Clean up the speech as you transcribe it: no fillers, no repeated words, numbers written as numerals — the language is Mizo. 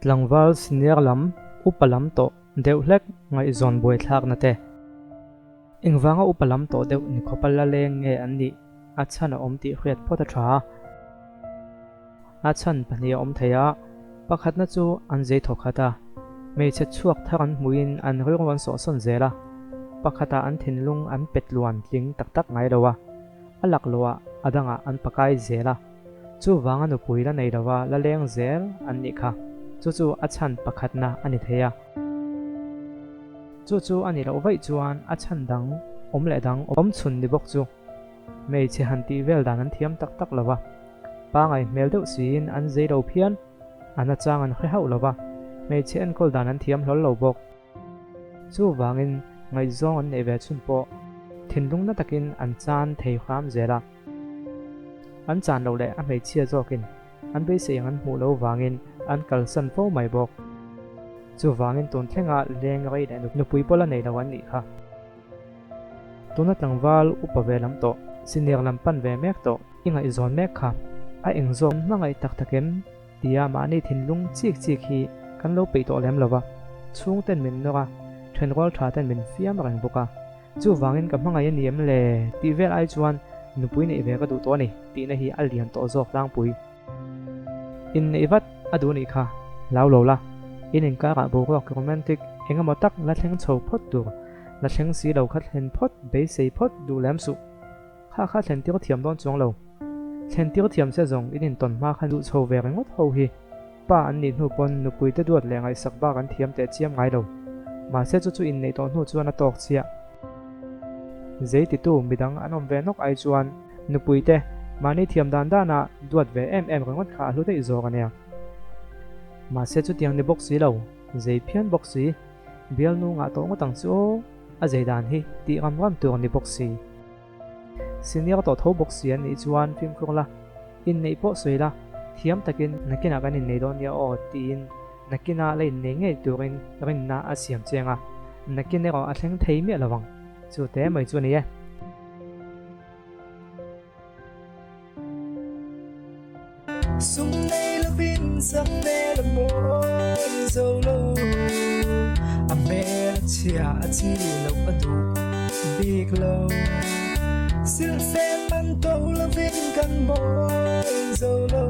Tlangval senior lam, upa lam tawh deuh hlek ngaihzawn buaithlakna te. Engvanga upa lam tawh deuh ni khawpa la leng nge an nih a chhan a awm tih hriat phawt a tha. A chhan pahnih a awm thei a, pakhatna chu an zei thawk khat a, hmeichhe chhuak thar an hmuhin an rilru an sawhsawn zel a, pakhatah an thinlung an pet luan tling tak tak ngai lo a, a laklawhah a dangah an pakai zel a, chuvanga nupui la nei lova la leng zel an nih kha, chu chu a chhan pakhatna a ni thei a. Chu chu a nih loh vaih chuan a chhan dang awm leh dang awm chhun ni bawk chu hmeichhe han tih vel dan an thiam tak tak lo va, pangai hmel deuh siin an zei lo phian, a nachang an hre hauh lo va, hmeichhe enkawl dan an thiam hlawl lo bawk. Chuvangin ngaihzawng an neih ve chhun pawh thinlung na takin an chan thei hram zel a. An chan loh leh a hmeichhia zawkin an beisei ang an hmuh lo vangin an kalsan fo mai bawk. Chuvangin tun thlenga leng rei leh nupui pawla nei lo an nih kha. Tuna tlangval upa ve lam tawh, senior lam pan ve mek tawh i ngaihzawn mek kha a engzawk hmangaih tak tak em? Tia mahni thinlung chik chik hi kan lo peih tawh lem lo va, chhungten min nawr a, thenrual tha ten min fiam reng bawk a. Chuvangin ka hmangaih a ni em le tih vel ai chuan nupui neih ve ka duh tawh a ni tihna hi a lian tawh zawk tlangpui. Inneih vat a duh nih kha hlau lo la, in inkarah boruak romantic eng emaw tak la thleng chho phawt tur, la thleng si lo kha thlen phawt beisei phawt duh lem suh. Kha kha thlen tir thiam dawn chuang lo. Thlen tir thiam se zawng in intawn hma khan duh chho ve ringawt ho hi. Pa an nih hnu pawn nupui te duat leh ngaihsak bak an thiam teh chiam ngai lo. Mahse chu chu inneih tawh hnu chuan a tawk chiah. Zei titu midang an awm ve nawk ai chuan nupui te mahni thiam dan dana duat ve em em ringawt kha a hlu daih zawk a nia. Mahse chutiang ni bawk si lo, zei phian bawk si, bialnu ngah tawh ngawt ang chu aw, a zei dan hi tih ram ram tur ni bawk si. Senior tawh tho bawk si an nih chuan fimkhur la, inneih pawh sawi la, thiam takin nakinah kan innei dawn nia aw tiin nakina la innei ngei turin rinna a siam chiang a, nakin erawh a thleng thei miah lo ang, chu te mai chu a ni e. Sum nei lovin sak hmel a mawi zo lo, a hmel a chhia a chi loh a duh bik lo. Silhfen man to lovin kan mawi zo lo.